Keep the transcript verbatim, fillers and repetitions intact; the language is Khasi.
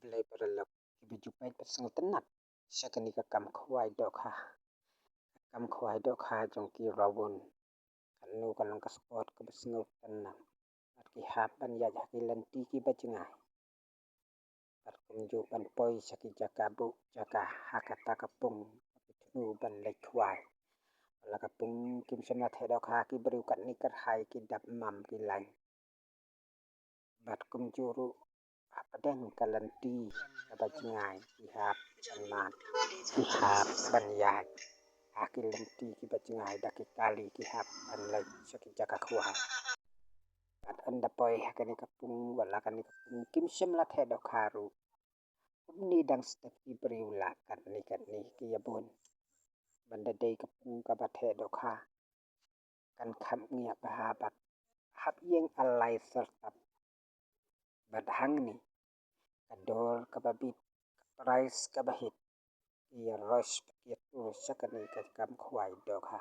Blei paralok kiba ju peit bad sngewtynnat sha kane ka kam khwai dohkha. Ka kam khwai dohkha jong ki Rawon. Kano ka long ka sport kaba sngewtynnat. Bad ki hap ban ïaid ha ki lynti kiba jngai. Bad kumjuh ban poi sha ki jaka buh jaka ha kata ka pung ba ki thmu ban leit khwai. La ka pung kim shym la theh dohkha, ki briew katne kyrhai ki dap mam ki lain. Bad kumjuh ruh hapdeng ka lynti kaba jngai ki hap ban mad, ki hap ban ïaid ha ki lynti kiba jngai da ki kali, ki hap ban leit sha ki jaka khwai. Bad ynda poi ha kane ka pung, wat la kane ka pung kim shym la theh dohkha ruh, kumne dang step ki briew la katne katne ki ïabun. Ban da dei ka pung kaba theh dohkha, kan kham ngiah bha bad hap ïeng alai syrtap. Bad hangne ka dor kaba bit, ka prize kaba hit, ki ïaroh bad ki ïatur sha kane ka kam khwai dohkha.